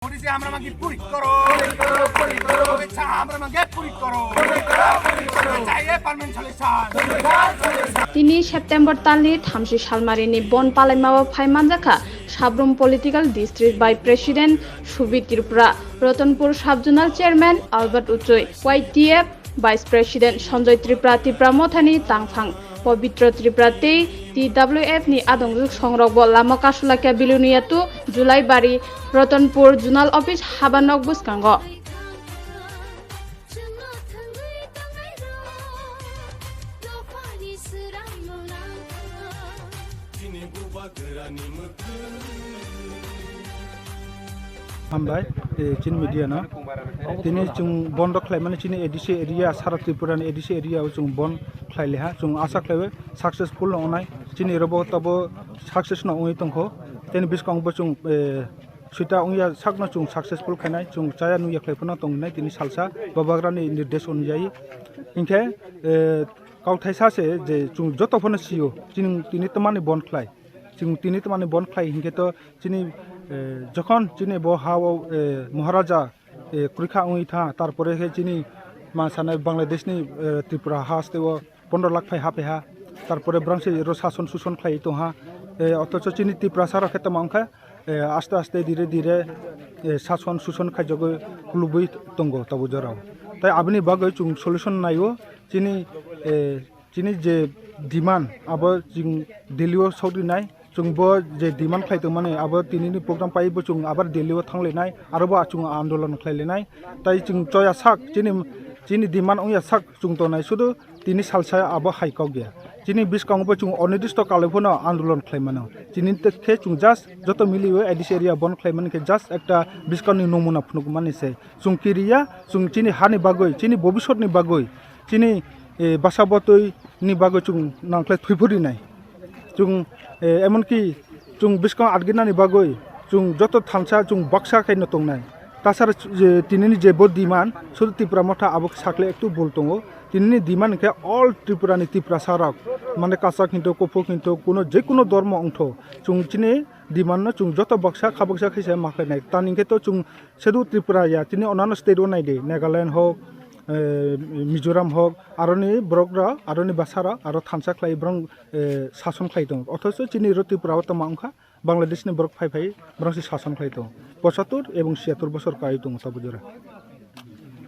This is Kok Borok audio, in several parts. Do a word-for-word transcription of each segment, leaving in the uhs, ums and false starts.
মোদিজি, আমরা মাগি পুরি করো। অমিত শাহ, আমরা মাগে পুরি করো। চাইয়ে পারমেন্ট solution. Tini September talni thamsi salmarini bon palaimao phai manjakha Sabrum Political District Vice President Subi Tripura, Ratanpur Sub Zonal Chairman Albert Uchoi, Y T F Vice President Sanjoy Tripura, Tipra Mothani tangphang Pabitra Tripura tei T W F ni adongjwk songrokbo lama Kasulakya Biluniyatu, Julaibari, Ratanpur Zonal Office habanok bwskango. Hambai, eh, chini media no. Tini chwng bondo khlaimani chini A D C area, sara Tripura ni A D C area o chwng bon khlai liha. Chwng asa khlaiwi successful no wngnai. Chini robo tabo success no wngwi tongkho. Tini bwskango bo chwng, eh, swita wngya sakno chwng successful khainai. Chwng chaya nungya khlai phano tongnai tini salsa Bubagrani nirdesh onujai. Hinkhe, eh, Kauthaisa se je chwng joto phano sio, chini tini tamani bon khlai. Chwng tini tamani bon khlai hinkhe to chini, eh, jokhon chini bo ha o, eh, Maharaja, eh, kwrwikha wngwi tha, tarpore khe chini ma sanai Bangladeshni, eh, Tripura ha haste o pondro lakh phai ha phai ha, tarpore brang se ro sason suson khlai tongha, eh, othocho chini Tiprasa rok khe tamo wngkha, eh, aste aste dire dire, eh, sason suson khaijagwi khulubwi tongo tabuk jorao. Tai aboni bagwi chwng solution naio, chini, eh, chini je demand abo chwng Delhi o sokrinai, chwng bo je demand khlai tongmani abo tinini program pai bo chwng abar Delhi o thanglainai, aro bo chwng andolon khlailainai. Tai chwng choya sak chini, chini demand wngya sak chwng tongnai, sudu tini salsa abo hai kok ya. Chini bwskango bo chwng onidisto kalai phano andolon khlai mano. Chini te khe chwng just joto miliwi A D C area bon khlai mani khe just ekta bwskangni nomuna phunuk mani se. Chwng kiriya, chwng chini hani bagwi, chini bobisotni bagwi, chini, eh, basa botwi ni bagwi chwng nangkhlai thwiphuri nai. Chwng, eh, emonki chwng bwskang atginani bagwi chwng joto thansa chwng baksa khaino tongnai. Tasara je tinini je bo demand, sudu Tipra Motha abo sakle ektu bol tongo. Tinini demand hinkhe all Tripura ni Tiprasa rok, mane kasak hinto, kuphuk hinto, kuno je kuno dormo wngtho, chwng chini demand no chwng joto baksa kha baksa khaisa ma khlainai. Tani hinkhe to chwng sudu Tripura ya, tini onano state o nai di, Nagaland hok, eh, Mizoram hok, aroni borok rok, aroni bwsa rok, aro thansa khlai borok, eh, sason khlai tongo. Othocho chini ro Tripura o tamo wngkha, Bangladesh ni borok phai phai borok se sason khlai tongo. Pochatur ebong siyatur bosor kai tongo tabuk jora.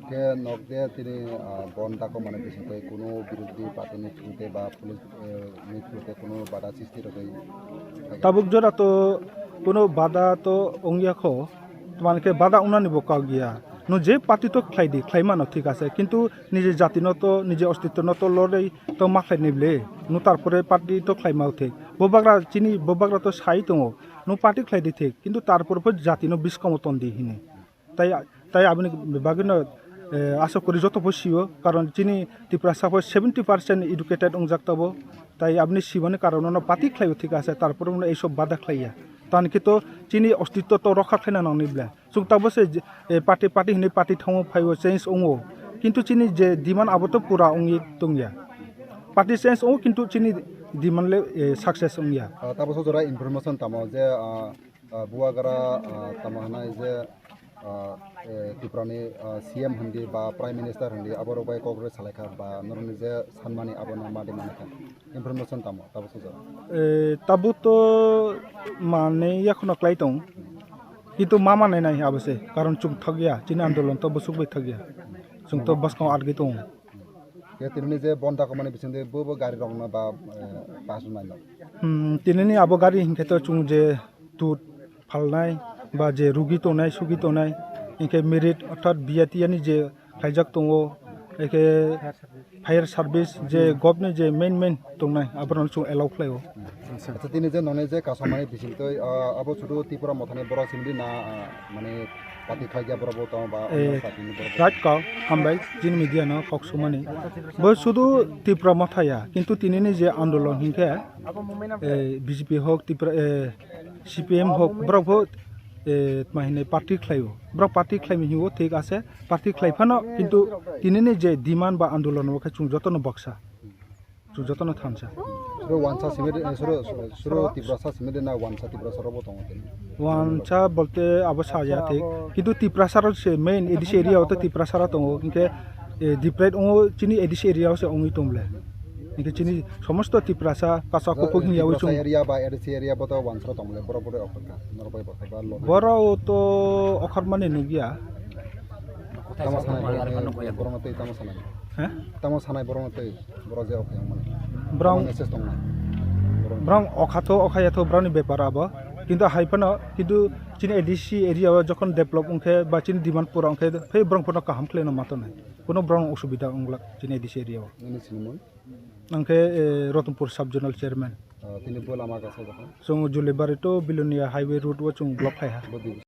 Khe nok de tini, ah, bon dako mane bising tei kuno birodhi party ni through te ba police, eh, ni through te kuno bada sristi rogwi. Tabuk jora to kuno bada to wngya kho. Tmani khe bada wngnani bo kok ya. No je party to khlai di, khlai mano thik ase, kintu nije jati no to, nije ostitto no to lorwi to ma khlai ni ble. No tarpore party to khlai ma thik. Bubagra chini, bubagra to sai tongo. No party khlai di thik, kintu tarpore pho jati no biskamo ton di hini. Tai, tai aboni bagwi no, eh, asa kori joto pho sio, karon chini Tiprasa pho seventy percent educated wngjak tabo. Tai aboni siboni karon no party khlai o thik ase, tarpore no ei sob bada khlai ya. Tani khe to chini ostitto to rokha khlaina nang ni ble. Chwng tabuk se je, eh, party, party hinwi party thango phaibo change wngo. Kintu chini je demand abo to pura wngwi tongya. Party change wngo kintu chini demand le, eh, success wngya. Ah, tabuk so jora information tamo je, ah, ah, Bubagra, ah, tamo hwnai je, ah, eh, Tripura ni, ah, C M hindi ba Prime Minister hindi aborok bai kok rw salaikha ba norokni je sanmani abono ma de mankha. Information tamo tabuk sujak. Eh, tabuk to manwi yakhono klai tong. Kintu ma manai nai abo se. Karon chwng thok ya, chini andolon to bwswk bai thok ya. Chwng to bwskang argi tong. Ke tini je bon dakomani bisingde bo bo gari rokno ba, eh, pass nai no. Hmm, tini ni abo gari hinkhe to chwng je tut phalnai ba je rugi tongnai, sugi tongnai, hinkhe merit orthat B R T ani je khlaijak tongo, hinkhe fire service je govt ni je main main tongnai, aborok chwng allow khlaio. Acha, tini je noni je kasamani bisingtwi, ah, abo sudu Tripura Mothani borok simi di na, ah, mane party khlaijak borok bo tongo ba Eh, onno party ni borok bo right kok, hambai, chini media no kok sumani. Bo sudu Tripura Motha ya, kintu tini ni je andolon hinkhe, eh, B J P hok, Tripura, eh, C P M hok, borok bo, eh, tma hinwi party khlaio. Borok party khlaimani hinwi thik ase, party khlai phano, kintu tini ni je demand ba andolon o khe chwng jotono baksa, chwng jotono thansa. Suro wansa simi de, eh, suro, suro, suro Tiprasa simi de na wansa Tiprasa rok bo tongo tini. Wansa bolte abo saya thik. Kintu Tiprasa rok se main A D C area o to Tiprasa rok tongo. Hinkhe, eh, different ongo chini A D C area o se ongwi tong le. Hinkhe chini somosto Tiprasa, Kasa, Kupuk hinya wi Tiprasa chung. Area ba A D C area bo to wansa rok tong le, borok borok okha kha. Norok bai bo kha ba lo. Borok to okhar mani nugya. Tamo sanai, borok no tei tamo sanai. He? Tamo sanai borok no tei. Borok je okha yang mani. Borok message tong nai. Borok okha tho, okha ya tho, borok ni bepar abo. Kintu hai phano, kintu chini A D C area o jokhon develop wngkhe ba chini demand pura wngkhe, phai borok phano kaham khlai no ma tongnai. Kuno borok no usubida wng glak chini A D C area o. Nini sinimung? Ang khe, eh, Ratanpur Sub Zonal Chairman. Ah, tini bo lama kasa bwkha? Chwng Julaibari to Bilonia Highway route o chwng block khai ha. Bo di-